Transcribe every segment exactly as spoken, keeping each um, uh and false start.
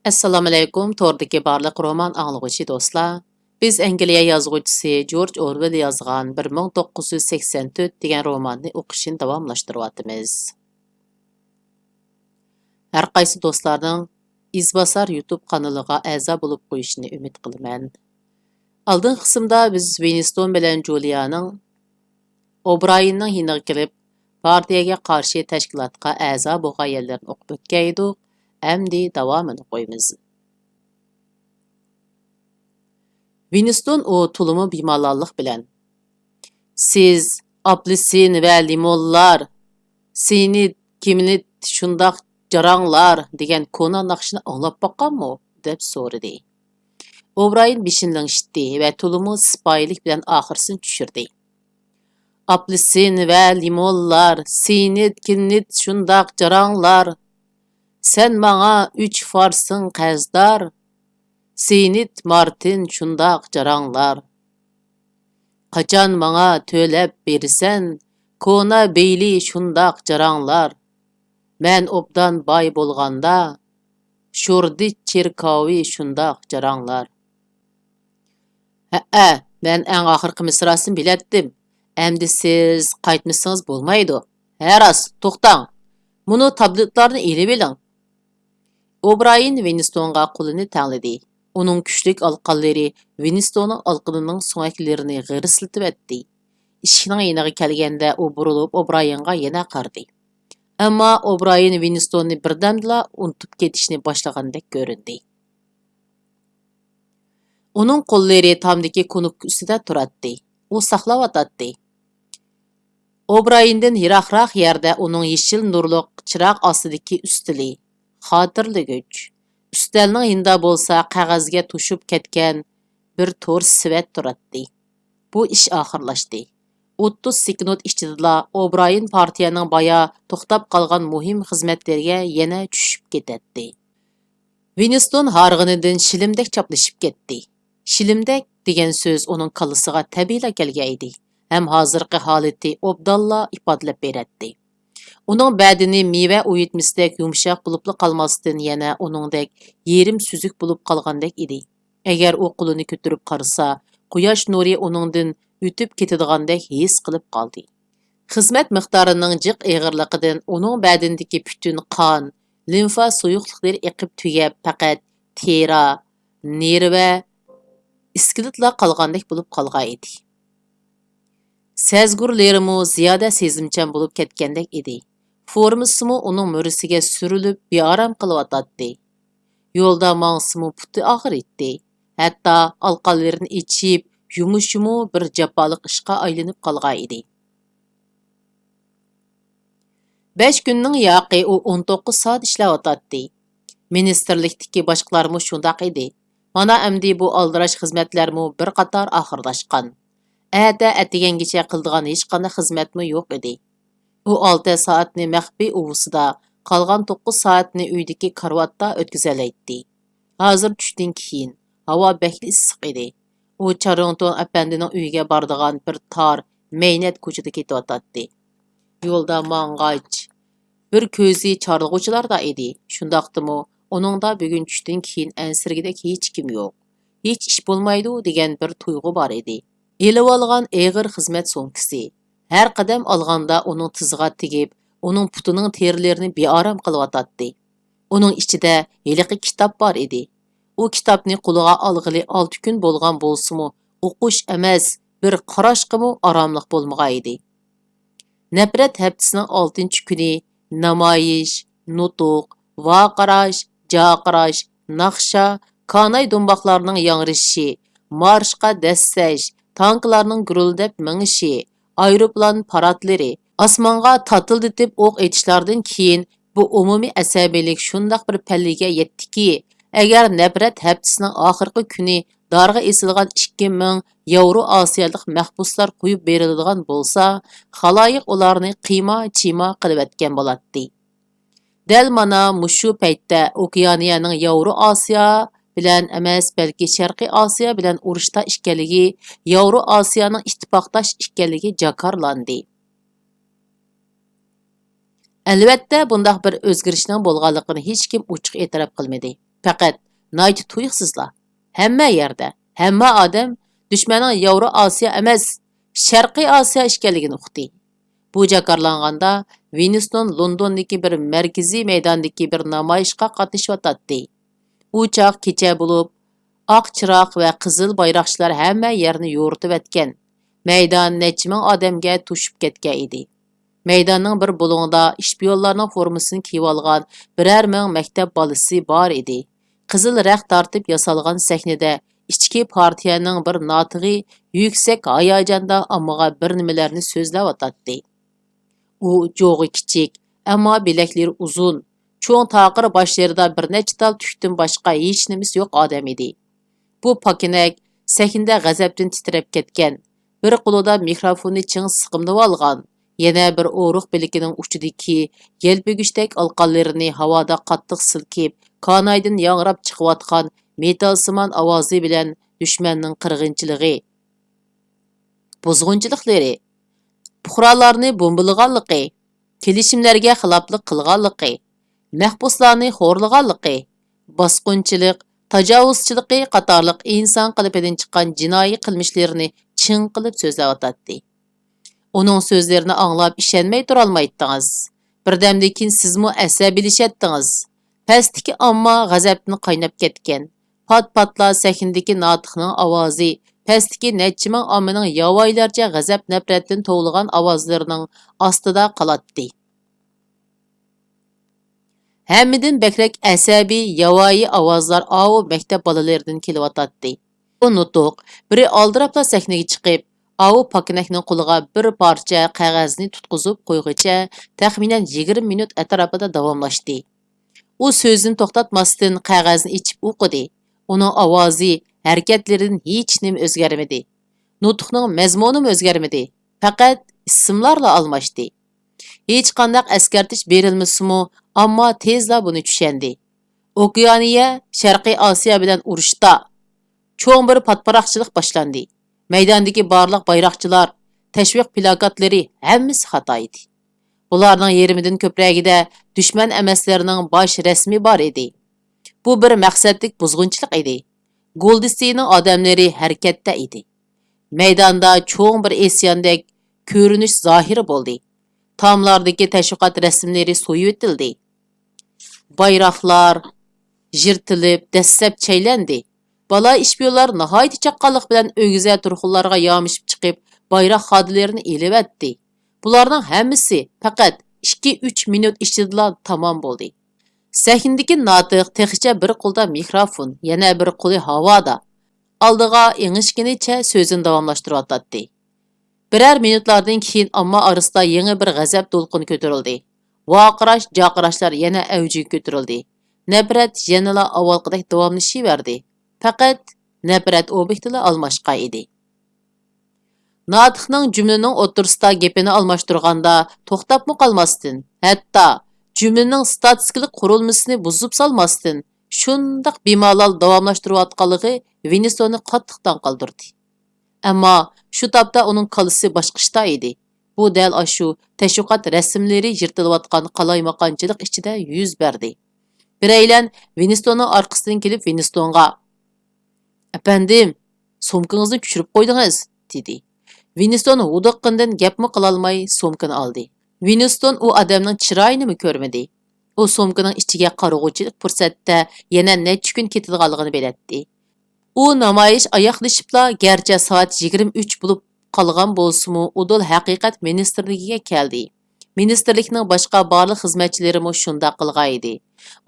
ئەسسالامۇئەلەيكۇم، توردىكى بارلىق رومان ئاڭلىغۇچى دوستلار. بىز ئەنگلىيە يازغۇچىسى جورج ئورۋېل يازغان بىر مىڭ توققۇز يۈز سەكسەن تۆت دېگەن روماننى ئوقۇشنى داۋاملاشتۇرۇۋاتىمىز. ھەر قايسى دوستلارنىڭ ئىزباسار يۇتۇب قانىلىغا ئەزا بولۇپ قويۇشىنى ئۈمىد قىلىمەن. ئالدىنقى قىسىمدا بىز ۋىنستون بىلەن جۇلىيانىڭ ئوبرايېننىڭ يېنىغا كېلىپ، پارتىيەگە قارشى تەشكىلاتقا ئەزا بولغان يەرلىرىنى ئوقۇپ ئۆتكەن ئىدۇق، ئەمدى داۋامىنى قويىمىز. ۋىنستون ئۇ تولىمۇ بىمالاللىق بىلەن، سىز ئاپېلسىن ۋە لىمونلار، سىنىت، كىمنىت، شۇنداق جاراڭلار دېگەن كونا ناخشىنى ئاڭلاپ باققانمۇ؟ دەپ سورىدى. ئوبرايېن بېشىنى لىڭشىتتى ۋە تولىمۇ سىپايىلىك بىلەن ئاخىرسىنى چۈشۈردى. ئاپېلسىن ۋە لىمونلار، سىنىت، كىنىت، شۇنداق جاراڭلار. سەن ماڭا ئۈچ فارسىڭ قەرزدار، سىنىت، مارتىن، شۇنداق جاراڭلار. قاچان ماڭا تۆلەپ بېرىسەن، كونا بېيلى، شۇنداق جاراڭلار. مەن ئوبدان باي بولغاندا، شوردىچ چېركاۋى، شۇنداق جاراڭلار. ھەئە، مەن ئەڭ ئاخىرقى مىسراسىنى بىلەتتىم. ئەمدى سىز قايتمىسىڭىز بولمايدۇ. ھە راست، توختاڭ. مۇنۇ تابلېتلارنى ئېلىۋېلىڭ. ئوبرايېن ۋىنستونغا قولىنى تەڭلىدى. ئۇنىڭ كۈچلۈك ئالقانلىرى ۋىنستوننىڭ ئالقىنىنىڭ سۆڭەكلىرىنى غىرىسلىتىۋەتتى. ئىشىكنىڭ يېنىغا كەلگەندە ئۇ بۇرۇلۇپ ئوبرايېنغا يەنە قارىدى. ئەمما ئوبرايېن ۋىنستوننى بىردەمدىلا ئۇنتۇپ كېتىشنى باشلىغاندەك كۆرۈندى. ئۇنىڭ قوللىرى تامدىكى كۇنۇپكا ئۈستىدە تۇراتتى. ئۇ ساقلاۋاتاتتى. ئوبرايېندىن يىراقراق يەردە ئۇنىڭ يېشىل نۇرلۇق چىراغ ئاستىدىكى ئۈستىلى، خاتىرىلىگۈچ، ئۈستەلنىڭ يېنىدا بولسا قەغەزگە توشۇپ كەتكەن بىر تور سېۋەت تۇراتتى. بۇ ئىش ئاخىرلاشتى. ئوتتۇز سېكۇنت ئىچىدىلا ئوبرايېن پارتىيەنىڭ بايا توختاپ قالغان مۇھىم خىزمەتلىرىگە يەنە چۈشۈپ كېتەتتى. ۋىنستون ھارغىنىدىن شىلىمدەك چاپلىشىپ كەتتى. شىلىمدەك دېگەن سۆز ئۇنىڭ كاللىسىغا تەبىئىيلا كەلگەن ئىدى ھەم ھازىرقى ھالىتى ئوبدانلا ئىپادىلەپ بېرەتتى. ئۇنىڭ بەدىنى مېۋە ئۇيۇتمىسىدەك يۇمشاق بولۇپلا قالماستىن، يەنە ئۇنىڭدەك يېرىم سۈزۈك بولۇپ قالغاندەك ئىدى. ئەگەر ئۇ قولىنى كۆتۈرۈپ قارىسا، قۇياش نۇرى ئۇنىڭدىن ئۆتۈپ كېتىدىغاندەك ھېس قىلىپ قالدى. خىزمەت مىقدارىنىڭ جىق ئېغىرلىقىدىن ئۇنىڭ بەدىنىدىكى پۈتۈن قان، لىمفا سۇيۇقلۇقلىرى ئېقىپ تۈگەپ، پەقەت تېرە، نېرۋا، ئىسكىلېتلا قالغاندەك بولۇپ قالغان ئىدى. سەزگۈرلىرىمۇ زىيادە سېزىمچان بولۇپ كەتكەندەك ئىدى. فورمىسىمۇ ئۇنىڭ مۈرىسىگە سۈرۈلۈپ بىئارام قىلىۋاتاتتى. يولدا ماڭسىمۇ پۇتى ئاغرىيتتى. ھەتتا ئالقانلىرىنى ئېچىپ يۇمۇشىمۇ بىر جاپالىق ئىشقا ئايلىنىپ قالغان ئىدى. بەش كۈننىڭ ياقى ئۇ ئون توققۇز سائەت ئىشلەۋاتاتتى. مىنىستىرلىكتىكى باشقىلارمۇ شۇنداق ئىدى. مانا ئەمدى بۇ ئالدىراش خىزمەتلەرمۇ بىر قاتار ئاخىرلاشقان. ئەتە ئەتىگەنگىچە قىلىدىغان ھېچقانداق خىزمەتمۇ يوق ئىدى. ئۇ ئالتە سائەتنى مەخپىي ئۇۋىسىدا، قالغان توققۇز سائەتنى ئۆيدىكى كارىۋاتتا ئۆتكۈزەلەيتتى. ھازىر چۈشتىن كېيىن، ھاۋا بەكلا ئىسسىق ئىدى. ئۇ چاررىڭتون ئەپەندىنىڭ ئۆيىگە بارىدىغان بىر تار، مەينەت كوچىدا كېتىۋاتاتتى. يولدا ماڭغاچ، بىر كۆزى چارلىغۇچىلاردا ئىدى. شۇنداقتىمۇ، ئۇنىڭدا بۈگۈن چۈشتىن كېيىن ئەنسىرىگۈدەك ھېچكىم يوق. ھېچ ئىش بولمايدۇ دېگەن بىر تۇيغۇ بار ئىدى. ئېلىۋالغان ئېغىر خىزمەت سومكىسى ھەر قەدەم ئالغاندا ئۇنىڭ تىزىغا تېگىپ، ئۇنىڭ پۇتىنىڭ تېرىلىرىنى بىئارام قىلىۋاتاتتى. ئۇنىڭ ئىچىدە ھېلىقى كىتاب بار ئىدى. ئۇ كىتابنى قولىغا ئالغىلى ئالتە كۈن بولغان بولسىمۇ، ئوقۇش ئەمەس، بىر قاراشقىمۇ ئاراملىق بولمىغان ئىدى. نەپرەت ھەپتىسىنىڭ ئالتىنچى كۈنى نامايىش، نۇتۇق، ۋارقىراش، جارقىراش، ناخشا، كاناي-دومباقلارنىڭ ياڭرىشى، مارشقا دەسسەش، تانكىلارنىڭ گۈرۈلدەپ مېڭىشى، ئايروپىلان پاراتلىرى، ئاسمانغا تاتىلدىتىپ ئوق ئېتىشلاردىن كېيىن، بۇ ئومۇمىي ئەسەبىيلىك شۇنداق بىر پەللىگە يەتتىكى، ئەگەر نەپرەت ھەپتىسىنىڭ ئاخىرقى كۈنى دارغا ئېسىلغان ئىككى مىڭ ياۋرو ئاسىيالىق مەھبۇسلار قويۇپ بېرىلىدىغان بولسا، خالايىق ئۇلارنى قىيما-چىيما قىلىۋەتكەن بولاتتى. دەل مانا مۇشۇ پەيتتە ئوكېئانىيەنىڭ ياۋرو ئاسىيا بىلەن ئەمەس، بەلكى شەرقىي ئاسىيا بىلەن ئۇرۇشتا ئىكەنلىكى، ياۋرو ئاسىيانىڭ ئىتتىپاقداش ئىكەنلىكى جاكارلاندى. ئەلۋەتتە، بۇنداق بىر ئۆزگىرىشنىڭ بولغانلىقىنى ھېچكىم ئوچۇق ئېتىراپ قىلمىدى. پەقەت ناھايىتى تۇيۇقسىزلا ھەممە يەردە، ھەممە ئادەم دۈشمەننىڭ ياۋرو ئاسىيا ئەمەس، شەرقىي ئاسىيا ئىكەنلىكىنى ئۇقتى. بۇ جاكارلانغاندا، ۋىنستون لوندوندىكى بىر مەركىزىي مەيداندىكى بىر نامايىشقا قاتنىشىۋاتاتتى. ئۇ چاغ كېچە بولۇپ، ئاق چىراغ ۋە قىزىل بايراقچىلار ھەممە يەرنى يورۇتۇۋەتكەن. مەيدان نەچچە مىڭ ئادەمگە توشۇپ كەتكەن ئىدى. مەيداننىڭ بىر بۇلۇڭىدا ئىشپىيونلارنىڭ فورمىسىنى كىيىۋالغان بىرەر مىڭ مەكتەپ بالىسى بار ئىدى. قىزىل رەخت تارتىپ ياسالغان سەھنىدە ئىچكى پارتىيەنىڭ بىر ناتىقى يۈكسەك ھاياجاندا ئاممىغا بىر نېمىلەرنى سۆزلەۋاتاتتى. ئۇ جوغى كىچىك، ئەمما بىلەكلىرى ئۇزۇن، چوڭ تاقىر باشلىرىدا بىر نەچچە تال تۈكتىن باشقا ھېچنېمىسى يوق ئادەم ئىدى. بۇ پاكىنەك سەھنىدە غەزەپتىن تىترەپ كەتكەن، بىر قولىدا مىكروفوننى چىڭ سىقىملىۋالغان، يەنە بىر ئورۇق بىلىكىنىڭ ئۇچىدىكى يەلپۈگۈچتەك ئالقانلىرىنى ھاۋادا قاتتىق سىلكىپ، كانايدىن ياڭراپ چىقىۋاتقان مېتالسىمان ئاۋازى بىلەن دۈشمەننىڭ قىرغىنچىلىقى، بۇزغۇنچىلىقلىرى، پۇقرالارنى بومبىلىغانلىقى، كېلىشىملەرگە خىلاپلىق قىلغانلىقى، مەھبۇسلارنى خورلىغانلىقى، باسقۇنچىلىق، تاجاۋۇزچىلىقى قاتارلىق ئىنسان قېلىپىدىن چىققان جىنايى قىلمىشلىرىنى چىڭ قىلىپ سۆزلەۋاتاتتى. ئۇنىڭ سۆزلىرىنى ئاڭلاپ ئىشەنمەي تۇرالمايتتىڭىز. بىردەمدىن كېيىن سىزمۇ ئەسەبىيلىشەتتىڭىز. پەستىكى ئامما غەزەپتىن قايناپ كەتكەن. پات-پاتلا سەھنىدىكى ناتىقنىڭ ئاۋازى پەستىكى نەچچە مىڭ ئاممىنىڭ ياۋايىلارچە غەزەپ-نەپرەتتىن توۋلىغان ئاۋازلىرىنىڭ ئاستىدا قالاتتى. ھەممىدىن بەكرەك ئەسەبىي، ياۋايى ئاۋازلار ئاۋۇ مەكتەپ بالىلىرىدىن كېلىۋاتاتتى. بۇ نۇتۇق بىرى ئالدىراپلا سەھنىگە چىقىپ، ئاۋۇ پاكىنەكنىڭ قولىغا بىر پارچە قەغەزنى تۇتقۇزۇپ قويغۇچە تەخمىنەن يىگىرمە مىنۇت ئەتراپىدا داۋاملاشتى. ئۇ سۆزىنى توختاتماستىن قەغەزنى ئېچىپ ئوقۇدى. ئۇنىڭ ئاۋازى، ھەرىكەتلىرىدىن ھېچنېمە ئۆزگەرمىدى. نۇتۇقنىڭ مەزمۇنىمۇ ئۆزگەرمىدى. پەقەت ئىسىملارلا ئالماشتى. ھېچقانداق ئەسكەرتىش بېرىلمىسىمۇ، ئامما تېزلا بۇنى چۈشەندى. ئوكېئانىيە شەرقىي ئاسىيا بىلەن ئۇرۇشتا. چوڭ بىر پاتپاراقچىلىق باشلاندى. مەيداندىكى بارلىق بايراقچىلار، تەشۋىق پىلاكاتلىرى ھەممىسى خاتا ئىدى. بۇلارنىڭ يېرىمىدىن كۆپرەكىدە دۈشمەن ئەمەسلەرنىڭ باش رەسىمى بار ئىدى. بۇ بىر مەقسەتلىك بۇزغۇنچىلىق ئىدى. گولدىسىنىڭ ئادەملىرى ھەرىكەتتە ئىدى. مەيداندا چوڭ بىر ئىسياندەك كۆرۈنۈش زاھىر بولدى. تاملاردىكى تەشۋىقات رەسىملىرى سويۇۋېتىلدى. بايراقلار يىرتىلىپ، دەسسەپ چەيلەندى. بالا ئىشپىيونلار ناھايىتى چاققانلىق بىلەن ئۆگزە تۇرخۇنلارغا يامىشىپ چىقىپ، بايراق خادىلىرىنى ئېلىۋەتتى. بۇلارنىڭ ھەممىسى پەقەت ئىككى-ئۈچ مىنۇت ئىچىدىلا تامام بولدى. سەھنىدىكى ناتىق تېخىچە بىر قولىدا مىكروفون، يەنە بىر قولى ھاۋادا، ئالدىغا ئېڭىشكىنىچە سۆزىنى داۋاملاشتۇرۇۋاتاتتى. بىرەر مىنۇتلاردىن كېيىن ئامما ئارىسىدا يېڭى بىر غەزەپ دولقۇنى كۆتۈرۈلدى. ۋارقىراش، جارقىراشلار يەنە ئەۋجىگە كۆتۈرۈلدى. نەپرەت يەنىلا ئاۋۋالقىدەك داۋاملىشىۋەردى. پەقەت نەپرەت ئوبيېكتىلا ئالماشقان ئىدى. ناتىقنىڭ جۈملىنىڭ ئوتتۇرىسىدا گېپىنى ئالماشتۇرغاندا توختاپمۇ قالماستىن، ھەتتا جۈملىنىڭ ستاتىستىكىلىق قۇرۇلمىسىنى بۇزۇپ سالماستىن، شۇنداق بىمالال داۋاملاشتۇرۇۋاتقانلىقى ۋىنستوننى قاتتىق داڭ قالدۇردى. ئەمما شۇ تاپتا ئۇنىڭ كاللىسى باشقا ئىشتا ئىدى. بۇ دەل ئاشۇ تەشۋىقات رەسىملىرى يىرتىلىۋاتقان قالايمىقانچىلىق ئىچىدە يۈز بەردى. بىرەيلەن ۋىنستوننىڭ ئارقىسىدىن كېلىپ ۋىنستونغا، «ئەپەندىم، سومكىڭىزنى چۈشۈرۈپ قويدىڭىز» دېدى. ۋىنستون ھودۇققىنىدىن گەپمۇ قىلالماي سومكىنى ئالدى. ۋىنستون ئۇ ئادەمنىڭ چىرايىنىمۇ كۆرمىدى. ئۇ سومكىنىڭ ئىچىگە قارىغۇچىلىك پۇرسەتتە يەنە نەچچە كۈن كېتىدىغانلىقىنى بىلەتتى. ئۇ نامايىش ئاياغلىشىپلا، گەرچە سائەت يىگىرمە ئۈچ بولۇپ قالغان بولسىمۇ، ئۇدۇل ھەقىقەت مىنىستىرلىكىگە كەلدى. مىنىستىرلىكنىڭ باشقا بارلىق خىزمەتچىلىرىمۇ شۇنداق قىلغان ئىدى.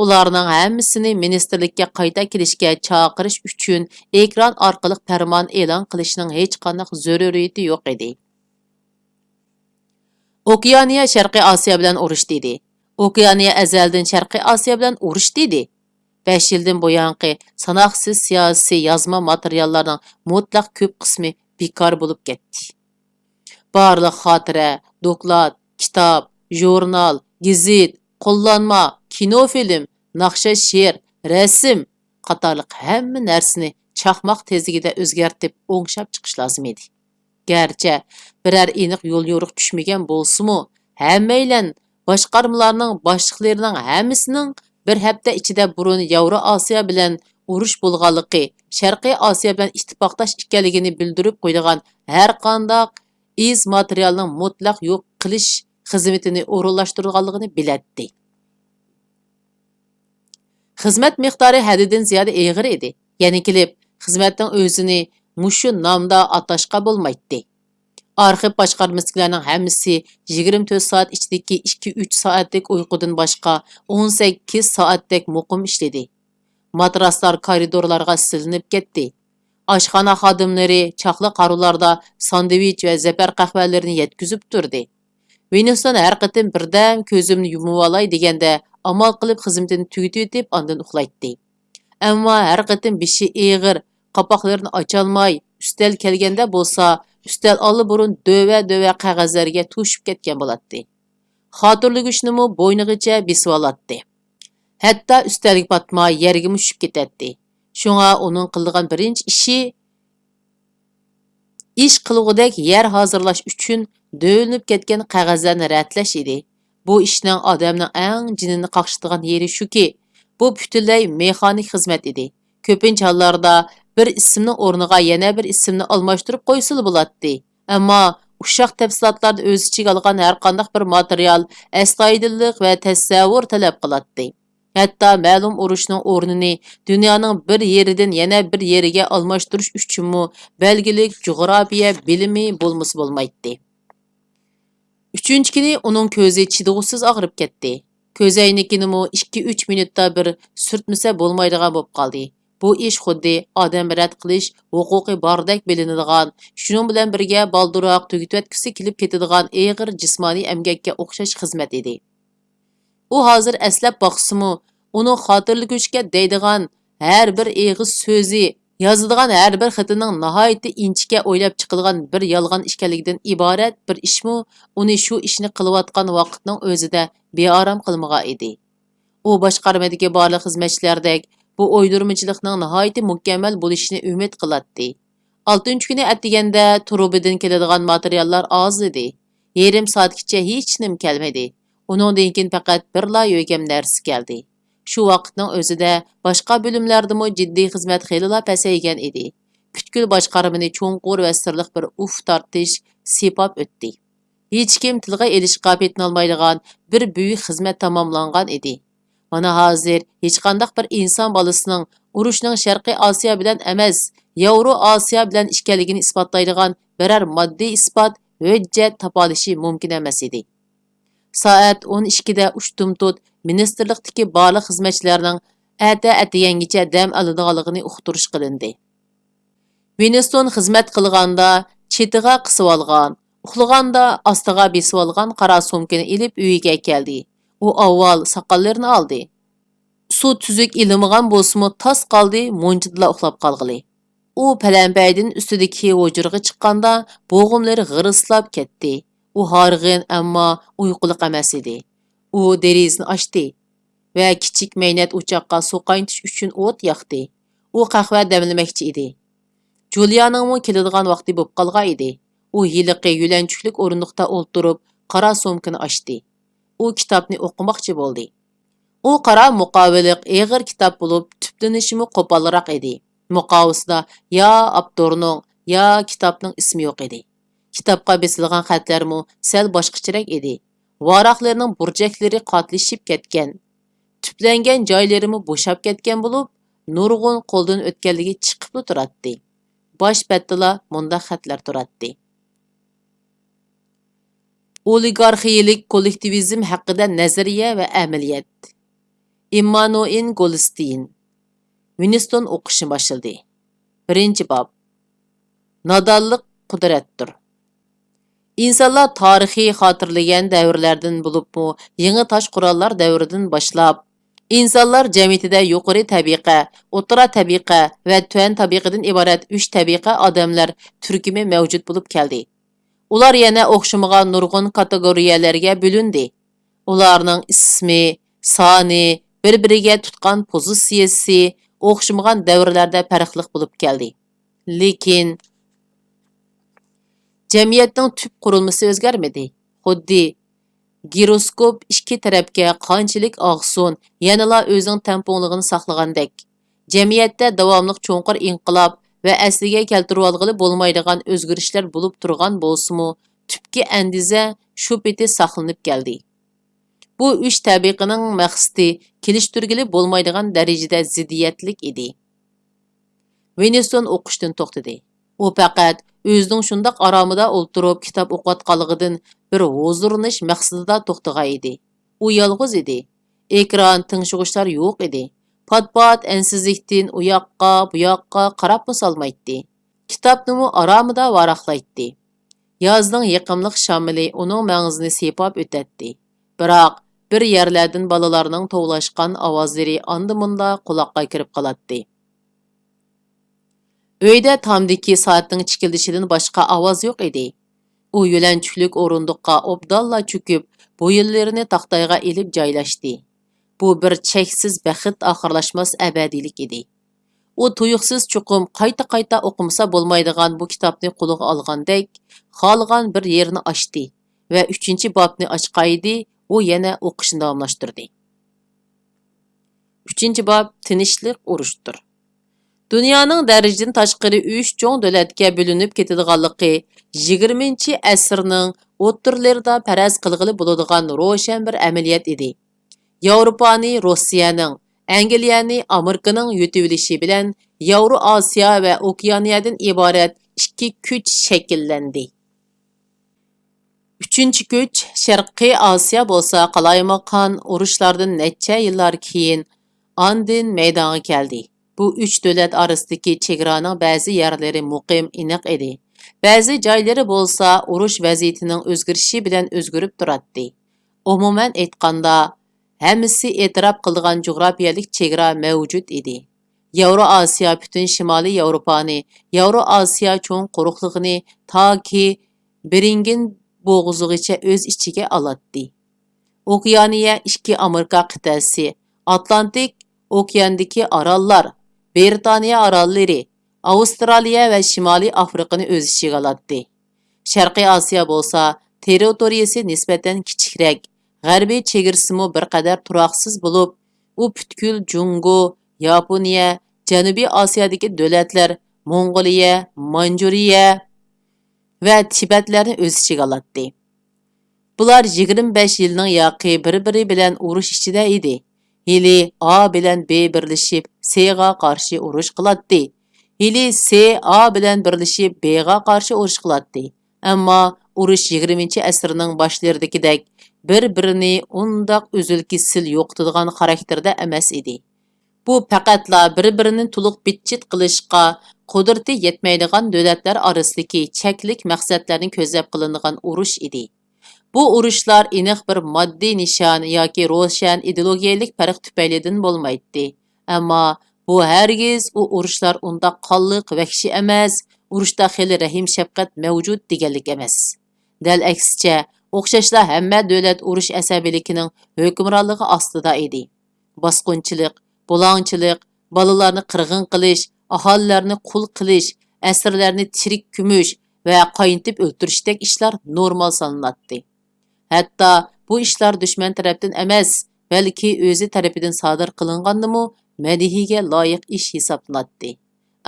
ئۇلارنىڭ ھەممىسىنى مىنىستىرلىككە قايتا كېلىشكە چاقىرىش ئۈچۈن ئېكران ئارقىلىق پەرمان ئېلان قىلىشنىڭ ھېچقانداق زۆرۈرىيىتى يوق ئىدى. ئوكېئانىيە شەرقىي ئاسىيا بىلەن ئۇرۇشتى دېدى. ئوكېئانىيە ئەزەلدىن شەرقىي ئاسىيا بىلەن ئۇرۇشتى دېدى. بەش يىلدىن بۇيانقى ساناقسىز سىياسىي يازما ماتېرىياللارنىڭ مۇتلەق كۆپ قىسمى بىكار بولۇپ كەتتى. بارلىق خاتىرە، دوكلات، كىتاب، ژۇرنال، گېزىت، قوللانما، كىنو فىلىم، ناخشا شېئىر، رەسىم قاتارلىق ھەممە نەرسىنى چاقماق تېزلىكىدە ئۆزگەرتىپ ئوڭشاپ چىقىش لازىم ئىدى. گەرچە بىرەر ئېنىق يوليورۇق چۈشمىگەن بولسىمۇ، ھەممەيلەن باشقارمىلارنىڭ باشلىقلىرىنىڭ ھەممىسىنىڭ بىر ھەپتە ئىچىدە بۇرۇن ياۋرو ئاسىيا بىلەن ئۇرۇش بولغانلىقى، شەرقىي ئاسىيا بىلەن ئىتتىپاقداش ئىكەنلىكىنى بىلدۈرۈپ قويىدىغان ھەرقانداق ئىز ماتېرىيالنىڭ مۇتلەق يوق قىلىش خىزمىتىنى ئورۇنلاشتۇرىدىغانلىقىنى بىلەتتى. خىزمەت مىقدارى ھەددىدىن زىيادە ئېغىر ئىدى. يەنە كېلىپ، خىزمەتنىڭ ئۆزىنى مۇشۇ نامدا ئاتاشقا بولمايتتى. ئارخىپ باشقارمىسىدىكىلەرنىڭ ھەممىسى يىگىرمە تۆت سائەت ئىچىدىكى ئىككى، ئۈچ سائەتلىك ئۇيقۇدىن باشقا ئون سەككىز سائەتتەك مۇقىم ئىشلىدى. ماتراسلار كارىدورلارغا سىلىنىپ كەتتى. ئاشخانا خادىملىرى چاقلىق ھارۋىلاردا ساندۋىچ ۋە زەپەر قەھۋەلىرىنى يەتكۈزۈپ تۇردى. ۋىنستون ھەر قېتىم بىردەم كۆزۈمنى يۇمۇۋالاي دېگەندە، ئامال قىلىپ خىزمىتىنى تۈگىتىۋېتىپ، ئاندىن ئۇخلايتتى. ئەمما ھەر قېتىم بېشى ئېغىر، قاپاقلىرىنى ئاچالماي، ئۈستەل كەلگەندە بولسا، ئۈستەل ئاللىبۇرۇن دۆۋە-دۆۋە قەغەزلەرگە توشۇپ كەتكەن بولاتتى. خاتىرىلىگۈچنىمۇ بوينىغىچە بېسىۋالاتتى. ھەتتا ئۈستەلگە پاتماي يەرگىمۇ چۈشۈپ كېتەتتى. شۇڭا ئۇنىڭ قىلىدىغان بىرىنچى ئىشى ئىش قىلغۇدەك يەر ھازىرلاش ئۈچۈن دۆۋىلىنىپ كەتكەن قەغەزلەرنى رەتلەش ئىدى. بۇ ئىشنىڭ ئادەمنىڭ ئەڭ جېنىنى قاقشىتىدىغان يېرى شۇكى، بۇ پۈتۈنلەي مېخانىك خىزمەت ئىدى. كۆپىنچە ھاللاردا بىر ئىسىمنىڭ ئورنىغا يەنە بىر ئىسىمنى ئالماشتۇرۇپ قويسىلا بولاتتى. ئەمما ئۇششاق تەپسىلاتلارنى ئۆز ئىچىگە ئالغان ھەرقانداق بىر ماتېرىيال ئەستايىدىللىق ۋە تەسەۋۋۇر تەلەپ قىلاتتى. ھەتتا مەلۇم ئۇرۇشنىڭ ئورنىنى دۇنيانىڭ بىر يېرىدىن يەنە بىر يېرىگە ئالماشتۇرۇش ئۈچۈنمۇ بەلگىلىك جۇغراپىيە بىلىمى بولمىسا بولمايتتى. ئۈچىنچى كۈنى ئۇنىڭ كۆزى چىدىغۇسىز ئاغرىپ كەتتى. كۆزەينىكىنىمۇ ئىككى، ئۈچ مىنۇتتا بىر سۈرتمىسە بولمايدىغان بولۇپ قالدى. بۇ ئىش خۇددى ئادەم رەت قىلىش ھوقۇقى باردەك بىلىنىدىغان، شۇنىڭ بىلەن بىرگە بالدۇرراق تۈگىتىۋەتكۈسى كېلىپ كېتىدىغان ئېغىر جىسمانىي ئەمگەككە ئوخشاش خىزمەت ئىدى. ئۇ ھازىر ئەسلەپ باقسىمۇ، ئۇنىڭ خاتىرىلىگۈچكە دەيدىغان ھەر بىر ئېغىز سۆزى، يازىدىغان ھەر بىر خېتىنىڭ ناھايىتى ئىنچىكە ئويلاپ چىقىلغان بىر يالغان ئىكەنلىكىدىن ئىبارەت بىر ئىشمۇ ئۇنى شۇ ئىشنى قىلىۋاتقان ۋاقىتنىڭ ئۆزىدە بىئارام قىلمىغان ئىدى. ئۇ باشقارمىدىكى بارلىق خىزمەتچىلەردەك بۇ ئويدۇرمىچىلىقنىڭ ناھايىتى مۇكەممەل بولۇشىنى ئۈمىد قىلاتتى. ئالتىنچى كۈنى ئەتىگەندە تۇرۇبىدىن كېلىدىغان ماتېرىياللار ئاز ئىدى. يېرىم سائەتكىچە ھېچنېمە كەلمىدى. ئۇنىڭدىن كېيىن پەقەت بىرلا يۆگەم نەرسە كەلدى. شۇ ۋاقىتنىڭ ئۆزىدە باشقا بۆلۈملەردىمۇ جىددىي خىزمەت خېلىلا پەسەيگەن ئىدى. پۈتكۈل باشقارمىنى چوڭقۇر ۋە سىرلىق بىر ئۇھ تارتىش سىيپاپ ئۆتتى. ھېچكىم تىلغا ئېلىشقا پېتىنالمايدىغان بىر بۈيۈك خىزمەت تاماملانغان ئىدى. مانا ھازىر ھېچقانداق بىر ئىنسان بالىسىنىڭ ئۇرۇشنىڭ شەرقىي ئاسىيا بىلەن ئەمەس، ياۋرو ئاسىيا بىلەن ئىكەنلىكىنى ئىسپاتلايدىغان بىرەر ماددىي ئىسپات، ھۆججەت تاپالىشى مۇمكىن ئەمەس ئىدى. سائەت ئون ئىككىدە ئۇشتۇمتۇت مىنىستىرلىقتىكى بارلىق خىزمەتچىلەرنىڭ ئەتە ئەتىگەنگىچە دەم ئالىدىغانلىقىنى ئۇقتۇرۇش قىلىندى. ۋىنستون خىزمەت قىلغاندا چېتىغا قىسىۋالغان، ئۇخلىغاندا ئاستىغا بېسىۋالغان قارا سومكىنى ئېلىپ ئۆيىگە كەلدى. ئۇ ئاۋۋال ساقاللىرىنى ئالدى. سۇ تۈزۈك ئېلىنمىغان بولسىمۇ تاس قالدى، مۇنچىدىلا ئۇخلاپ قالغىلى. ئۇ پەلەمپەيدىن ئۈستىدىكى ھۇجرىغا چىققاندا بوغۇملىرى غىرىسلاپ كەتتى. ئۇ ھارغىن، ئەمما ئۇيقۇلۇق ئەمەس ئىدى. ئۇ دېرىزىنى ئاچتى ۋە كىچىك مەينەت ئوچاققا سۇ قاينىتىش ئۈچۈن ئوت ياقتى. ئۇ قەھۋە دەملىمەكچى ئىدى. جۇلىيانىڭمۇ كېلىدىغان ۋاقتى بوپ قالغان ئىدى. ئۇ ھېلىقى يۆلەنچۈكلۈك ئورۇندۇقتا ئولتۇرۇپ، قارا سومكىنى ئاچتى. ئۇ كىتابنى ئوقۇماقچى بولدى. ئۇ قارا مۇقاۋىلىق ئېغىر كىتاب بولۇپ، تۈپلىنىشىمۇ قوپالراق ئىدى. مۇقاۋىسىدا يا ئاپتورنىڭ، يا كىتابنىڭ ئىسمى يوق ئىدى. كىتابقا بېسىلغان خەتلەرمۇ سەل باشقىچىرەك ئىدى. ۋاراقلىرىنىڭ بۇرجەكلىرى قاتلىشىپ كەتكەن. تۈپلەنگەن جايلىرىمۇ بوشاپ كەتكەن بولۇپ، نۇرغۇن قولدىن ئۆتكەنلىكى چىقىپلا تۇراتتى. باش بەتتىلا مۇنداق خەتلەر تۇراتتى. ئولىگارخىيىلىك كوللېكتىۋىزم ھەققىدە نەزەرىيە ۋە ئەمەلىيەت. ئىممانۇئىل گولستېين. ۋىنستون ئوقۇشنى باشلىدى. بىرىنچى باب. نادانلىق قۇدرەتتۇر. ئىنسانلار تارىخى خاتىرىلىگەن دەۋرلەردىن بولۇپمۇ، يېڭى تاش قوراللار دەۋرىدىن باشلاپ، ئىنسانلار جەمئىيىتىدە يۇقىرى تەبىقە، ئوتتۇرا تەبىقە ۋە تۆۋەن تەبىقىدىن ئىبارەت ئۈچ تەبىقە ئادەملەر تۈركۈمى مەۋجۇت بولۇپ كەلدى. ئۇلار يەنە ئوخشىمىغان نۇرغۇن كاتېگورىيەلەرگە بۆلۈندى. ئۇلارنىڭ ئىسمى، سانى، بىر-بىرىگە تۇتقان پوزىتسىيەسى ئوخشىمىغان دەۋرلەردە پەرقلىق بولۇپ كەلدى. لېكىن جەمئىيەتنىڭ تۈپ قۇرۇلمىسى ئۆزگەرمىدى. خۇددى گىروسكوپ ئىككى تەرەپكە قانچىلىك ئاغسۇن، يەنىلا ئۆزىنىڭ تەڭپۇڭلۇقىنى ساقلىغاندەك، جەمئىيەتتە داۋاملىق چوڭقۇر ئىنقىلاب ۋە ئەسلىگە كەلتۈرۈۋالغىلى بولمايدىغان ئۆزگىرىشلەر بولۇپ تۇرغان بولسىمۇ، تۈپكى ئەندىزە شۇ پېتى ساقلىنىپ كەلدى. بۇ ئۈچ تەبىقىنىڭ مەقسىتى كېلىشتۈرگىلى بولمايدىغان دەرىجىدە زىددىيەتلىك ئىدى. ۋىنستون ئوقۇشتىن توختىدى. ئۇ پەقەت ئۆزىنىڭ شۇنداق ئارامىدا ئولتۇرۇپ كىتاب ئوقۇۋاتقانلىقىدىن بىر ھۇزۇرلىنىش مەقسىتىدە توختىغان ئىدى. ئۇ يالغۇز ئىدى. ئېكران، تىڭشىغۇچلار يوق ئىدى. پات-پات ئەنسىزلىكتىن ئۇ ياققا، بۇ ياققا قاراپمۇ سالمايتتى. كىتابنىمۇ ئارامىدا ۋاراقلايتتى. يازنىڭ يېقىملىق شامىلى ئۇنىڭ مەڭزىنى سىيپاپ ئۆتەتتى. بىراق، بىر يەرلەردىن بالىلارنىڭ توۋلاشقان ئاۋازلىرى ئاندا-مۇندا قۇلاققا كىرىپ قالاتتى. ئۆيدە تامدىكى سائەتنىڭ چىكىلدىشىدىن باشقا ئاۋاز يوق ئىدى. ئۇ يۆلەنچۈكلۈك ئورۇندۇققا ئوبدانلا چۆكۈپ، بويۇنلىرىنى تاختايغا ئېلىپ جايلاشتى. بۇ بىر چەكسىز بەخت، ئاخىرلاشماس ئەبەدىيلىك ئىدى. ئۇ تۇيۇقسىز چوقۇم قايتا-قايتا ئوقۇمىسا بولمايدىغان بۇ كىتابنى قولىغا ئالغاندەك، خالىغان بىر يېرىنى ئاچتى ۋە ئۈچىنچى بابنى ئاچقانىدى، ئۇ يەنە ئوقۇشىنى داۋاملاشتۇردى. ئۈچىنچى باب، تىنچلىق ئۇرۇشتۇر. دۇنيانىڭ دەرىجىدىن تاشقىرى ئۈچ چوڭ دۆلەتكە بۆلۈنۈپ كېتىدىغانلىقى يىگىرمىنچى ئەسىرنىڭ ئوتتۇرىلىرىدا پەرەز قىلغىلى بولىدىغان روشەن بىر ئەمەلىيەت ئىدى. ياۋروپانى روسىيەنىڭ، ئەنگلىيەنى ئامېرىكىنىڭ يۇتۇۋېلىشى بىلەن ياۋرو ئاسىيا ۋە ئوكېئانىيەدىن ئىبارەت ئىككى كۈچ شەكىللەندى. ئۈچىنچى كۈچ، شەرقىي ئاسىيا بولسا قالايمىقان ئۇرۇشلاردىن نەچچە يىللار كېيىن ئاندىن مەيدانغا كەلدى. بۇ ئۈچ دۆلەت ئارىسىدىكى چېگرانىڭ بەزى يەرلىرى مۇقىم، ئېنىق ئىدى. بەزى جايلىرى بولسا ئۇرۇش ۋەزىيىتىنىڭ ئۆزگىرىشى بىلەن ئۆزگىرىپ تۇراتتى. ئومۇمەن ئېيتقاندا، ھەممىسى ئېتىراپ قىلىدىغان جۇغراپىيەلىك چېگرا مەۋجۇت ئىدى. ياۋرو ئاسىيا پۈتۈن شىمالىي ياۋروپانى، ياۋرو ئاسىيا چوڭ قۇرۇقلۇقىنى تاكى بېرىنگېن بوغۇزىغىچە ئۆز ئىچىگە ئالاتتى. ئوكېئانىيە ئىككى ئامېرىكا قىتئەسى، ئاتلانتىك ئوكېئاندىكى ئاراللار، بىرىتانىيە ئاراللىرى، ئاۋسترالىيە ۋە شىمالىي ئافرىقىنى ئۆز ئىچىگە ئالاتتى. شەرقىي ئاسىيا بولسا تېررىتورىيىسى نىسبەتەن كىچىكرەك، غەربىي چېگرىسىمۇ بىر قەدەر تۇراقسىز بولۇپ، ئۇ پۈتكۈل جۇڭگو، ياپونىيە، جەنۇبىي ئاسىيادىكى دۆلەتلەر، موڭغۇلىيە، مانجۇرىيە ۋە تىبەتلەرنى ئۆز ئىچىگە ئالاتتى. بۇلار يىگىرمە بەش يىلنىڭ ياقى بىر-بىرى بىلەن ئۇرۇش ئىچىدە ئىدى. ھېلى ئا بىلەن بې بىرلىشىپ سېغا قارشى ئۇرۇش قىلاتتى. ھېلى سې ئا بىلەن بىرلىشىپ بېغا قارشى ئۇرۇش قىلاتتى. ئەمما ئۇرۇش يىگىرمىنچى ئەسىرنىڭ باشلىرىدىكىدەك بىر-بىرىنى ئۇنداق ئۈزۈل-كېسىل يوقىتىدىغان خاراكتېردا ئەمەس ئىدى. بۇ پەقەتلا بىر-بىرىنى تولۇق بىتچىت قىلىشقا قۇدرىتى يەتمەيدىغان دۆلەتلەر ئارىسىدىكى چەكلىك مەقسەتلەرنى كۆزلەپ قىلىنىدىغان ئۇرۇش ئىدى. بۇ ئۇرۇشلار ئېنىق بىر ماددىي نىشان ياكى روشەن ئىدېئولوگىيەلىك پەرق تۈپەيلىدىن بولمايتتى. ئەمما بۇ ھەرگىز ئۇ ئۇرۇشلار ئۇنداق قانلىق، ۋەھشىي ئەمەس، ئۇرۇشتا خېلى رەھىم-شەپقەت مەۋجۇت دېگەنلىك ئەمەس. دەل ئەكسىچە، ئوخشاشلا ھەممە دۆلەت ئۇرۇش ئەسەبىيلىكىنىڭ ھۆكۈمرانلىقى ئاستىدا ئىدى. باسقۇنچىلىق، بۇلاڭچىلىق، بالىلارنى قىرغىن قىلىش، ئاھالىلەرنى قۇل قىلىش، ئەسىرلەرنى تىرىك كۆمۈش ۋە قاينىتىپ ئۆلتۈرۈشتەك ئىشلار نورمال سانىلاتتى. ھەتتا بۇ ئىشلار دۈشمەن تەرەپتىن ئەمەس، بەلكى ئۆزى تەرىپىدىن سادىر قىلىنغاندىمۇ مەدھىيەگە لايىق ئىش ھېسابلىناتتى.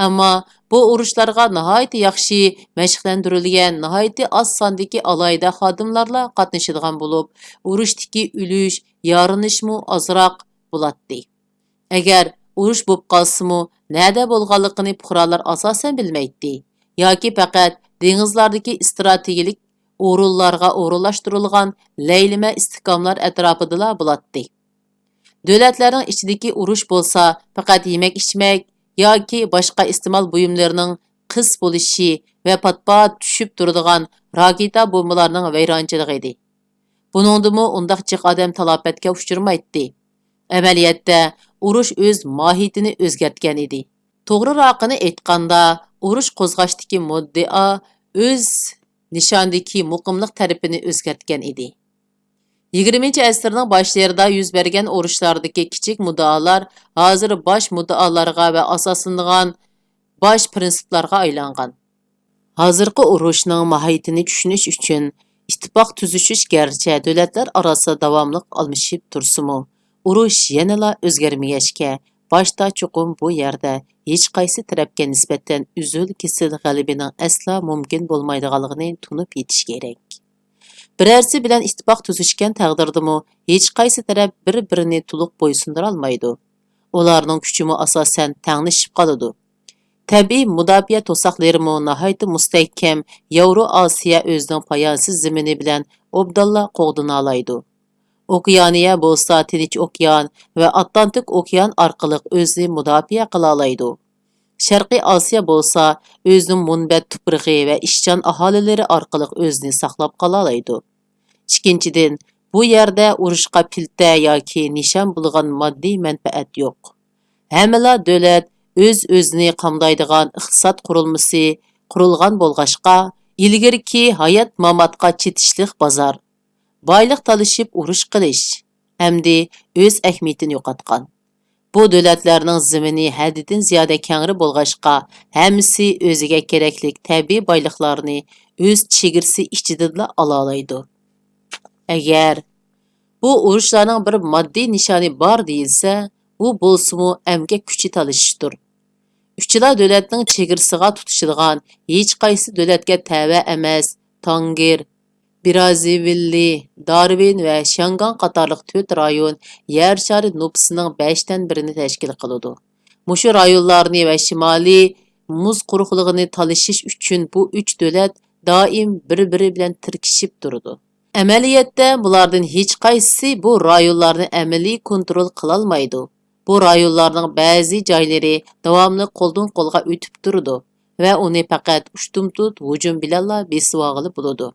ئەمما بۇ ئۇرۇشلارغا ناھايىتى ياخشى مەشىقلەندۈرۈلگەن، ناھايىتى ئاز ساندىكى ئالاھىدە خادىملارلا قاتنىشىدىغان بولۇپ، ئۇرۇشتىكى ئۆلۈش، يارىلىنىشمۇ ئازراق بولاتتى. ئەگەر ئۇرۇش بولۇپ قالسىمۇ، نەدە بولغانلىقىنى پۇقرالار ئاساسەن بىلمەيتتى ياكى پەقەت دېڭىزلاردىكى ئىستراتېگىيەلىك ئورۇنلارغا ئورۇنلاشتۇرۇلغان لەيلىمە ئىستىھكاملار ئەتراپىدىلا بولاتتى. دۆلەتلەرنىڭ ئىچىدىكى ئۇرۇش بولسا پەقەت يېمەك-ئىچمەك ياكى باشقا ئىستېمال بۇيۇملىرىنىڭ قىس بولۇشى ۋە پات-پات چۈشۈپ تۇرىدىغان راكېتا بومبىلارنىڭ ۋەيرانچىلىقى ئىدى. بۇنىڭدىمۇ ئۇنداق جىق ئادەم تالاپەتكە ئۇچرىمايتتى. ئەمەلىيەتتە، ئۇرۇش ئۆز ماھىيىتىنى ئۆزگەرتكەن ئىدى. توغرىراقىنى ئېيتقاندا، ئۇرۇش قوزغاشتىكى مۇددىئا ئۆز نىشاندىكى مۇقىملىق تەرىپىنى ئۆزگەرتكەن ئىدى. يىگىرمىنچى ئەسىرنىڭ باشلىرىدا يۈز بەرگەن ئۇرۇشلاردىكى كىچىك مۇددىئالار ھازىر باش مۇددىئالارغا ۋە ئاساسلىنىدىغان باش پىرىنسىپلارغا ئايلانغان. ھازىرقى ئۇرۇشنىڭ ماھىيىتىنى چۈشىنىش ئۈچۈن، ئىتتىپاق تۈزۈشۈش گەرچە دۆلەتلەر ئارىسىدا داۋاملىق ئالمىشىپ تۇرسىمۇ، ئۇرۇش يەنىلا ئۆزگەرمىگەچكە، باشتا چوقۇم بۇ يەردە ھېچقايسى تەرەپكە نىسبەتەن ئۈزۈل-كېسىل غەلىبىنىڭ ئەسلا مۇمكىن بولمايدىغانلىقىنى تونۇپ يېتىش كېرەك. بىرەرسى بىلەن ئىتتىپاق تۈزۈشكەن تەقدىردىمۇ، ھېچقايسى تەرەپ بىر-بىرىنى تولۇق بويسۇندۇرالمايدۇ. ئۇلارنىڭ كۈچىمۇ ئاساسەن تەڭلىشىپ قالىدۇ. تەبىئىي مۇداپىئە توساقلىرىمۇ ناھايىتى مۇستەھكەم، ياۋرو ئاسىيا ئۆزىنىڭ پايانسىز زېمىنى بىلەن ئوبدانلا قوغدىنالايدۇ. ئوكېئانىيە بولسا تىنچ ئوكېئان ۋە ئاتلانتىك ئوكېئان ئارقىلىق ئۆزىنى مۇداپىئە قىلالايدۇ. شەرقىي ئاسىيا بولسا ئۆزىنىڭ مۇنبەت تۇپرىقى ۋە ئىشچان ئاھالىلىرى ئارقىلىق ئۆزىنى ساقلاپ قالالايدۇ. ئىككىنچىدىن، بۇ يەردە ئۇرۇشقا پىلتە ياكى نىشان بولغان ماددىي مەنپەئەت يوق. ھەممىلا دۆلەت ئۆز-ئۆزىنى قامدايدىغان ئىقتىساد قۇرۇلمىسى قۇرۇلغان بولغاچقا، ئىلگىرىكى ھايات-ماماتقا چېتىشلىق بازار، بايلىق تالىشىپ ئۇرۇش قىلىش ئەمدى ئۆز ئەھمىيىتىنى يوقاتقان. بۇ دۆلەتلەرنىڭ زېمىنى ھەددىدىن زىيادە كەڭرى بولغاچقا، ھەممىسى ئۆزىگە كېرەكلىك تەبىئىي بايلىقلارنى ئۆز چېگرىسى ئىچىدىلا ئالالايدۇ. ئەگەر بۇ ئۇرۇشلارنىڭ بىر ماددىي نىشانى بار دېيىلسە، ئۇ بولسىمۇ ئەمگەك كۈچى تالىشىشتۇر. ئۈچىلا دۆلەتنىڭ چېگرىسىغا تۇتىشىدىغان ھېچقايسى دۆلەتكە تەۋە ئەمەس تانگېر، برازىۋىللى، دارۋىن ۋە شياڭگاڭ قاتارلىق تۆت رايون يەر شارى نوپۇسىنىڭ بەشتىن بىرىنى تەشكىل قىلىدۇ. مۇشۇ رايونلارنى ۋە شىمالىي مۇز قۇرۇقلۇقىنى تالىشىش ئۈچۈن بۇ ئۈچ دۆلەت دائىم بىر-بىرى بىلەن تىركىشىپ تۇرىدۇ. ئەمەلىيەتتە بۇلاردىن ھېچقايسىسى بۇ رايونلارنى ئەمەلىي كونترول قىلالمايدۇ. بۇ رايونلارنىڭ بەزى جايلىرى داۋاملىق قولدىن قولغا ئۆتۈپ تۇرىدۇ ۋە ئۇنى پەقەت ئۇشتۇمتۇت ھۇجۇم بىلەنلا بېسىۋالغىلى بولىدۇ.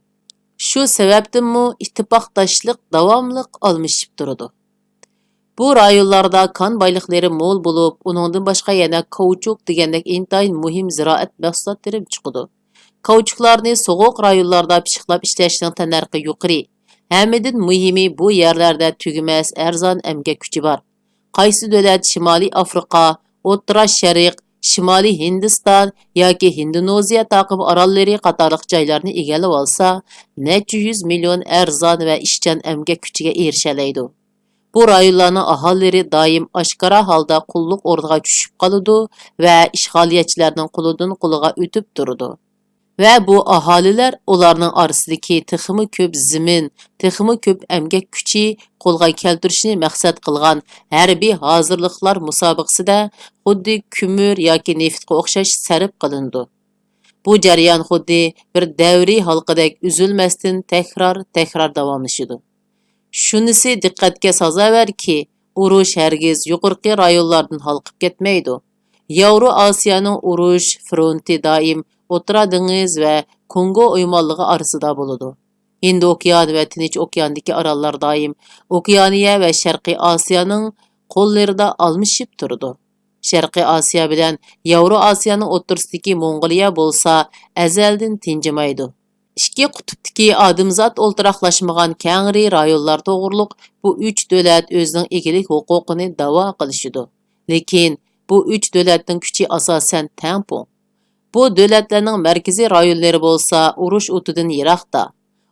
شۇ سەۋەبتىنمۇ ئىتتىپاقداشلىق داۋاملىق ئالمىشىپ تۇرىدۇ. بۇ رايونلاردا كان بايلىقلىرى مول بولۇپ، ئۇنىڭدىن باشقا يەنە كاۋچۇك دېگەندەك ئىنتايىن مۇھىم زىرائەت مەھسۇلاتلىرى چىقىدۇ. كاۋچۇكلارنى سوغۇق رايونلاردا پىششىقلاپ ئىشلەشنىڭ تەننەرخى يۇقىرى. ھەممىدىن مۇھىمى، بۇ يەرلەردە تۈگىمەس ئەرزان ئەمگەك كۈچى بار. قايسى دۆلەت شىمالىي ئافرىقا، ئوتتۇرا شەرق، شىمالىي ھىندىستان ياكى ھىندونېزىيە تاقىم ئاراللىرى قاتارلىق جايلارنى ئىگىلىۋالسا، نەچچە يۈز مىليون ئەرزان ۋە ئىشچان ئەمگەك كۈچىگە ئېرىشەلەيدۇ. بۇ رايونلارنىڭ ئاھالىلىرى دائىم ئاشكارا ھالدا قۇللۇق ئورنىغا چۈشۈپ قالىدۇ ۋە ئىشغالىيەتچىلەرنىڭ قولىدىن قولىغا ئۆتۈپ تۇرىدۇ. ۋە بۇ ئاھالىلەر ئۇلارنىڭ ئارىسىدىكى تېخىمۇ كۆپ زېمىن، تېخىمۇ كۆپ ئەمگەك كۈچى قولغا كەلتۈرۈشنى مەقسەت قىلغان ھەربىي ھازىرلىقلار مۇسابىقىسىدە خۇددى كۆمۈر ياكى نېفىتقا ئوخشاش سەرپ قىلىنىدۇ. بۇ جەريان خۇددى بىر دەۋرىي ھالقىدەك ئۈزۈلمەستىن تەكرار، تەكرار داۋاملىشىدۇ. شۇنىسى دىققەتكە سازاۋەركى، ئۇرۇش ھەرگىز يۇقىرىقى رايونلاردىن ھالقىپ كەتمەيدۇ. ياۋرو ئاسىيانىڭ ئۇرۇش فرونتى دائىم ئوتتۇرا دېڭىز ۋە كونگو ئويمانلىقى ئارىسىدا بولىدۇ. ھىندى ئوكيانى ۋە تىنچ ئوكياندىكى ئاراللار دائىم ئوكيانىيە ۋە شەرقىي ئاسىيانىڭ قوللىرىدا ئالمىشىپ تۇرىدۇ. شەرقىي ئاسىيا بىلەن ياۋرو ئاسىيانىڭ ئوتتۇرىسىدىكى موڭغۇلىيە بولسا ئەزەلدىن تىنجىمايدۇ. ئىككى قۇتۇپتىكى ئادەمزات ئولتۇراقلاشمىغان كەڭرى رايونلار توغرۇلۇق بۇ ئۈچ دۆلەت ئۆزىنىڭ ئىگىلىك ھوقۇقىنى داۋا قىلىشىدۇ. لېكىن بۇ ئۈچ دۆلەتنىڭ كۈچى ئاساسەن تەڭپۇڭ. بۇ دۆلەتلەرنىڭ مەركىزىي رايونلىرى بولسا ئۇرۇش ئوتىدىن يىراقتا.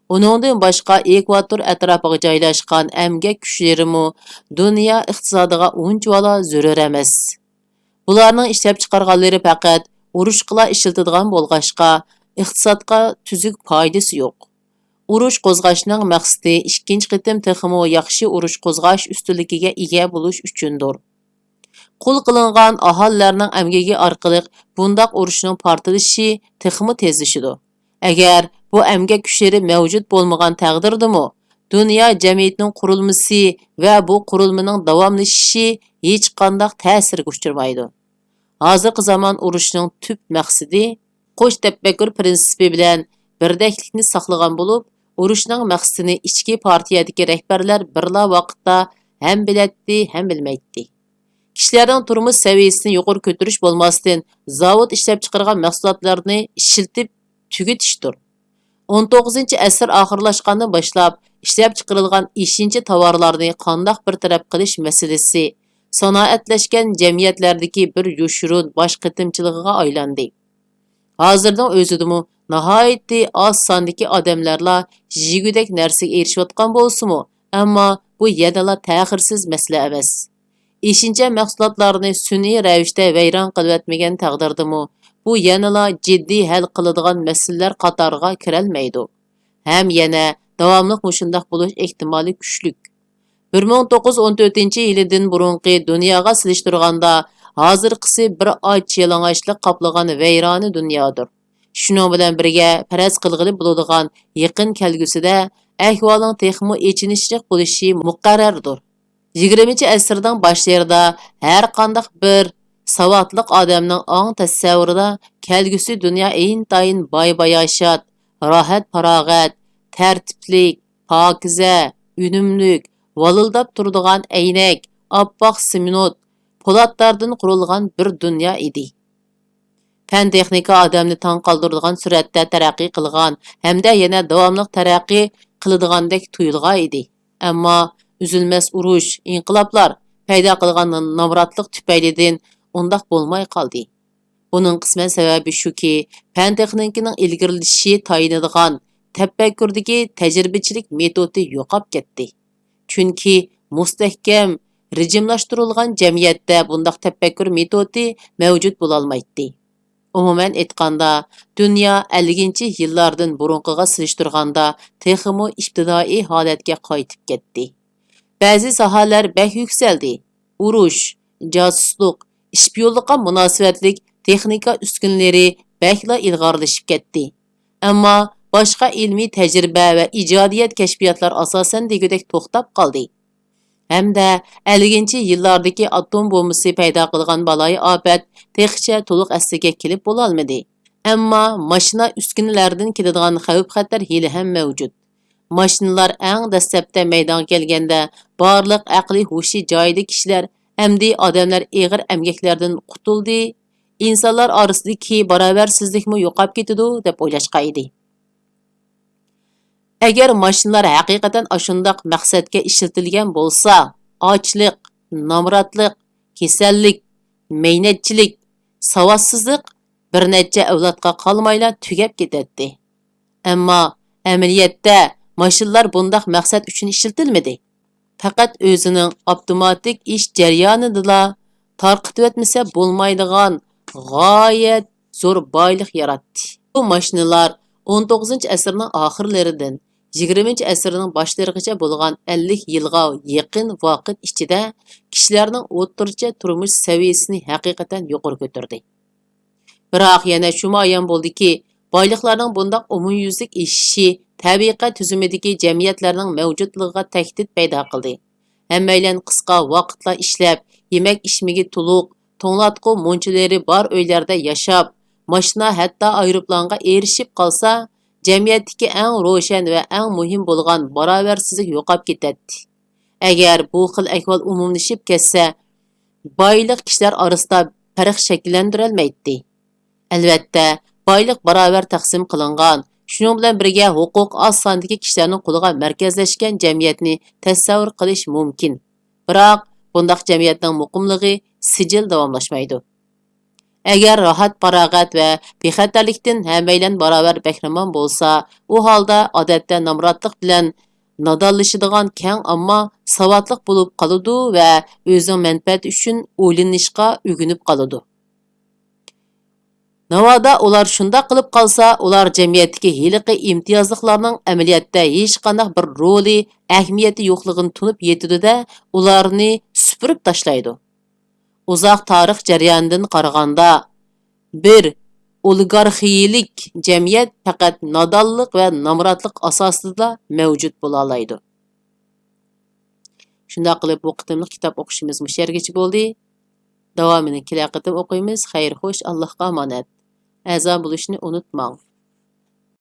ئۇنىڭدىن باشقا، ئېكۋاتور ئەتراپىغا جايلاشقان ئەمگەك كۈچلىرىمۇ دۇنيا ئىقتىسادىغا ئۇنچىۋالا زۆرۈر ئەمەس. بۇلارنىڭ ئىشلەپچىقارغانلىرى پەقەت ئۇرۇشقىلا ئىشلىتىدىغان بولغاچقا، ئىقتىسادقا تۈزۈك پايدىسى يوق. ئۇرۇش قوزغاشنىڭ مەقسىتى ئىككىنچى قېتىم تېخىمۇ ياخشى ئۇرۇش قوزغاش ئۈستۈنلۈكىگە ئىگە بولۇش ئۈچۈندۇر. قۇل قىلىنغان ئاھالىلەرنىڭ ئەمگىكى ئارقىلىق بۇنداق ئۇرۇشنىڭ پارتلىشىشى تېخىمۇ تېزلىشىدۇ. ئەگەر بۇ ئەمگەك كۈچلىرى مەۋجۇت بولمىغان تەقدىردىمۇ، دۇنيا جەمئىيىتىنىڭ قۇرۇلمىسى ۋە بۇ قۇرۇلمىنىڭ داۋاملىشىشى ھېچقانداق تەسىرگە ئۇچرىمايدۇ. ھازىرقى زامان ئۇرۇشنىڭ تۈپ مەقسىتى قوش تەپەككۇر پىرىنسىپى بىلەن بىردەكلىكنى ساقلىغان بولۇپ، ئۇرۇشنىڭ مەقسىتىنى ئىچكى پارتىيەدىكى رەھبەرلەر بىرلا ۋاقىتتا ھەم بىلەتتى، ھەم بىلمەيتتى. كىشىلەرنىڭ تۇرمۇش سەۋىيەسىنى يۇقىرى كۆتۈرۈش بولماستىن، زاۋۇت ئىشلەپچىقارغان مەھسۇلاتلارنى ئىشلىتىپ تۈگىتىشتۇر. ئون توققۇزىنچى ئەسىر ئاخىرلاشقاندىن باشلاپ، ئىشلەپچىقىرىلغان ئېشىنچا تاۋارلارنى قانداق بىر تەرەپ قىلىش مەسىلىسى سانائەتلەشكەن جەمئىيەتلەردىكى بىر يوشۇرۇن باش قېتىمچىلىقىغا ئايلاندى. ھازىرنىڭ ئۆزىدىمۇ ناھايىتى ئاز ساندىكى ئادەملەرلا يېگۈدەك نەرسىگە ئېرىشىۋاتقان بولسىمۇ، ئەمما بۇ يەنىلا تەخىرسىز مەسىلە ئەمەس. ئېشىنچا مەھسۇلاتلارنى سۈنئىي رەۋىشتە ۋەيران قىلىۋەتمىگەن تەقدىردىمۇ، بۇ يەنىلا جىددىي ھەل قىلىدىغان مەسىلىلەر قاتارىغا كىرەلمەيدۇ. ھەم يەنە داۋاملىق مۇشۇنداق بولۇش ئېھتىمالى كۈچلۈك. بىر مىڭ توققۇز يۈز ئون تۆتىنچى يىلىدىن بۇرۇنقى دۇنياغا سېلىشتۇرغاندا، ھازىرقىسى بىر ئاچ يالىڭاچلىق قاپلىغان ۋەيرانە دۇنيادۇر. شۇنىڭ بىلەن بىرگە، پەرەز قىلغىلى بولىدىغان يېقىن كەلگۈسىدە ئەھۋالنىڭ تېخىمۇ ئېچىنىشلىق بولۇشى مۇقەررەردۇر. يىگىرمىنچى ئەسىرنىڭ باشلىرىدا ھەر قانداق بىر ساۋاتلىق ئادەمنىڭ ئاڭ تەسەۋۋۇرىدا كەلگۈسى دۇنيا ئىنتايىن باي-باياشات، راھەت-پاراغەت، تەرتىپلىك، پاكىزە، ئۈنۈملۈك، ۋالىلداپ تۇرىدىغان ئەينەك، ئاپئاق سېمونت، پولات تاردىن قۇرۇلغان بىر دۇنيا ئىدى. پەن-تېخنىكا ئادەمنى تاڭ قالدۇرىدىغان سۈرئەتتە تەرەققىي قىلغان ھەمدە يەنە داۋاملىق تەرەققىي قىلىدىغاندەك تۇيۇلغان ئىدى. ئەمما ئۈزۈلمەس ئۇرۇش، ئىنقىلابلار پەيدا قىلغان نامراتلىق تۈپەيلىدىن ئۇنداق بولماي قالدى. بۇنىڭ قىسمەن سەۋەبى شۇكى، پەن-تېخنىكىنىڭ ئىلگىرىلىشى تايىنىدىغان تەپەككۇردىكى تەجرىبىچىلىك مېتودى يوقاپ كەتتى. چۈنكى مۇستەھكەم، رېجىملاشتۇرۇلغان جەمئىيەتتە بۇنداق تەپەككۇر مېتودى مەۋجۇت بولالمايتتى. ئومۇمەن ئېيتقاندا، دۇنيا ئەللىكىنچى يىللاردىن بۇرۇنقىغا سېلىشتۇرغاندا تېخىمۇ ئىپتىدائىي ھالەتكە قايتىپ كەتتى. بەزى ساھەلەر بەك يۈكسەلدى. ئۇرۇش، جاسۇسلۇق، ئىشپىيونلۇققا مۇناسىۋەتلىك تېخنىكا ئۈسكۈنىلىرى بەكلا ئىلغارلىشىپ كەتتى. ئەمما باشقا ئىلمىي تەجرىبە ۋە ئىجادىيەت كەشپىياتلار ئاساسەن دېگۈدەك توختاپ قالدى. ھەمدە ئەللىكىنچى يىللاردىكى ئاتوم بومبىسى پەيدا قىلغان بالايىئاپەت تېخىچە تولۇق ئەسلىگە كېلىپ بولالمىدى. ئەمما ماشىنا ئۈسكۈنىلەردىن كېلىدىغان خەۋپ-خەتەر ھېلىھەم مەۋجۇت. ماشىنىلار ئەڭ دەسلەپتە مەيدانغا كەلگەندە، بارلىق ئەقلىي ھوشى جايىدا كىشىلەر ئەمدى ئادەملەر ئېغىر ئەمگەكلەردىن قۇتۇلدى، ئىنسانلار ئارىسىدىكى باراۋەرسىزلىكمۇ يوقاپ كېتىدۇ، دەپ ئويلاشقان ئىدى. ئەگەر ماشىنىلار ھەقىقەتەن ئاشۇنداق مەقسەتكە ئىشلىتىلگەن بولسا، ئاچلىق، نامراتلىق، كېسەللىك، مەينەتچىلىك، ساۋاتسىزلىق بىر نەچچە ئەۋلادقا قالمايلا تۈگەپ كېتەتتى. ئەمما ئەمەلىيەتتە ماشىنىلار بۇنداق مەقسەت ئۈچۈن ئىشلىتىلمىدى. پەقەت ئۆزىنىڭ ئاپتوماتىك ئىش جەريانىدىلا تارقىتىۋەتمىسە بولمايدىغان غايەت زور بايلىق ياراتتى. بۇ ماشىنىلار ئون توققۇزىنچى ئەسىرنىڭ ئاخىرلىرىدىن يىگىرمىنچى ئەسىرنىڭ باشلىرىغىچە بولغان ئەللىك يىلغا يېقىن ۋاقىت ئىچىدە كىشىلەرنىڭ ئوتتۇرىچە تۇرمۇش سەۋىيەسىنى ھەقىقەتەن يۇقىرى كۆتۈردى. بىراق يەنە شۇمۇ ئايان بولدىكى، بايلىقلارنىڭ بۇنداق ئومۇميۈزلۈك ئېشىشى تەبىقە تۈزۈمىدىكى جەمئىيەتلەرنىڭ مەۋجۇتلۇقىغا تەھدىت پەيدا قىلدى. ھەممەيلەن قىسقا ۋاقىتلا ئىشلەپ، يېمەك-ئىچمىكى تولۇق، توڭلاتقۇ مۇنچىلىرى بار ئۆيلەردە ياشاپ، ماشىنا، ھەتتا ئايروپىلانغا ئېرىشىپ قالسا، جەمئىيەتتىكى ئەڭ روشەن ۋە ئەڭ مۇھىم بولغان باراۋەرسىزلىك يوقاپ كېتەتتى. ئەگەر بۇ خىل ئەھۋال ئومۇملىشىپ كەتسە، بايلىق كىشىلەر ئارىسىدا پەرق شەكىللەندۈرەلمەيتتى. ئەلۋەتتە، بايلىق باراۋەر تەقسىم قىلىنغان، شۇنىڭ بىلەن بىرگە ھوقۇق ئاز ساندىكى كىشىلەرنىڭ قولىغا مەركەزلەشكەن جەمئىيەتنى تەسەۋۋۇر قىلىش مۇمكىن. بىراق، بۇنداق جەمئىيەتنىڭ مۇقىملىقى سىجىل داۋاملاشمايدۇ. ئەگەر راھەت-پاراغەت ۋە بىخەتەرلىكتىن ھەممەيلەن باراۋەر بەھرىمەن بولسا، ئۇ ھالدا ئادەتتە نامراتلىق بىلەن نادانلىشىدىغان كەڭ ئامما ساۋاتلىق بولۇپ قالىدۇ ۋە ئۆزىنىڭ مەنپەئەتى ئۈچۈن ئويلىنىشقا ئۆگىنىپ قالىدۇ. ناۋادا ئۇلار شۇنداق قىلىپ قالسا، ئۇلار جەمئىيەتتىكى ھېلىقى ئىمتىيازلىقلارنىڭ ئەمەلىيەتتە ھېچقانداق بىر رولى، ئەھمىيىتى يوقلۇقىنى تونۇپ يېتىدۇ-دە، ئۇلارنى سۈپۈرۈپ تاشلايدۇ. ئۇزاق تارىخ جەريانىدىن قارىغاندا، بىر ئولىگارخىيىلىك جەمئىيەت پەقەت نادانلىق ۋە نامراتلىق ئاساسىدىلا مەۋجۇت بولالايدۇ. شۇنداق قىلىپ، بۇ قېتىملىق كىتاب ئوقۇشىمىز مۇشۇ يەرگىچە بولدى. داۋامىنى كېلەر قېتىم ئوقۇيمىز. خەير، خوش، ئاللاھقا ئامانەت. ئەزا بولۇشنى ئۇنتۇماڭ.